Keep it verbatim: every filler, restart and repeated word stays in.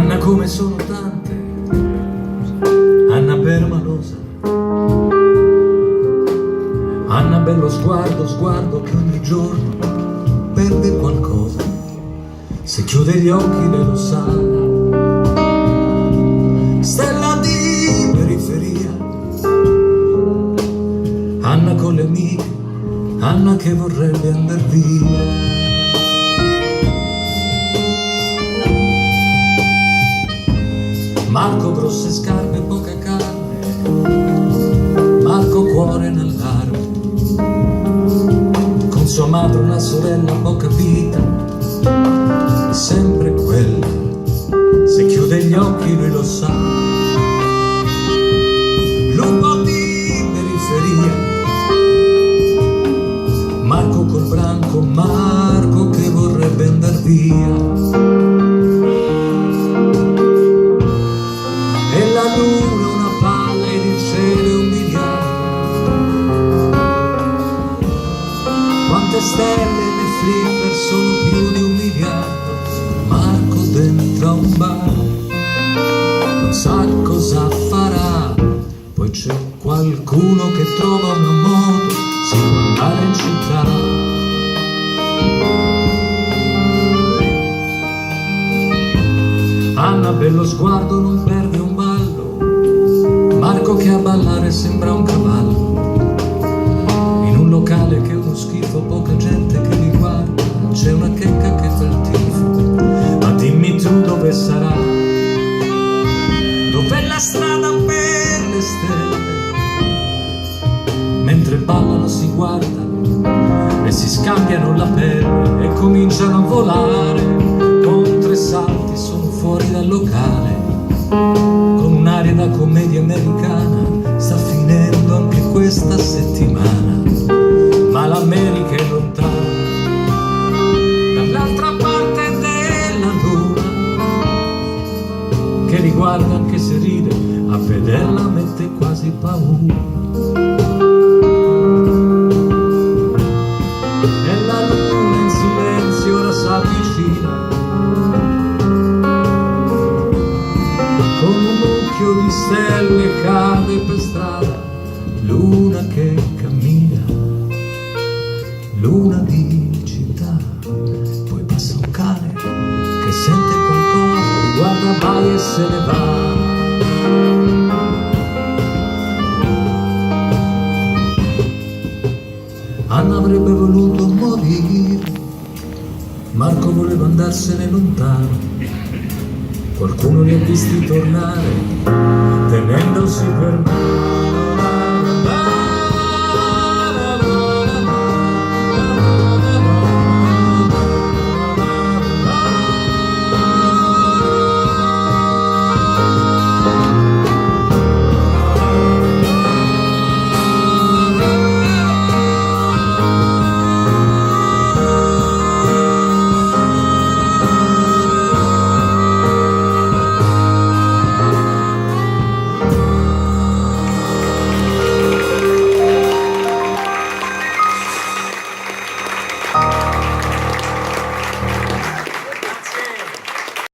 Ma come sono tante, Anna permalosa, Anna bello sguardo, sguardo che ogni giorno perde qualcosa. Se chiude gli occhi lei lo sa. Stella di periferia, Anna con le amiche, Anna che vorrebbe andar via. Marco grosse scarpe, poca carne, Marco cuore in allarme, con sua madre una sorella, poca vita, sempre quella, se chiude gli occhi lui lo sa. Lupo di periferia, Marco col branco, Marco che vorrebbe andar via. E la luna una palla ed il cielo è un miliardo. Quante stelle nei flipper sono più di un miliardo. Marco dentro a un bar non sa cosa farà. Poi c'è qualcuno che trova una moto, si può andare in città. Anna bello sguardo non perde un ballo, Marco che a ballare sembra un cavallo. In un locale che è uno schifo, poca gente che li guarda, c'è una checca che fa il tifo. Ma dimmi tu dove sarà, dov'è la strada per le stelle? Mentre ballano si guardano e si scambiano la pelle e cominciano a volare. Con tre salti sono fuori dal locale. Con un'aria da commedia americana sta finendo anche questa settimana. Ma l'America è lontana, dall'altra parte della luna, che li guarda anche se ride, a vederla mette quasi paura. E la luna in silenzio ora s'avvicina, con un mucchio di stelle cade per strada, luna che cammina, luna di città. Poi passa un cane che sente qualcosa, li guarda mai e se ne va. Anna avrebbe voluto morire, Marco voleva andarsene lontano. Qualcuno li ha visti tornare tenendosi per mano.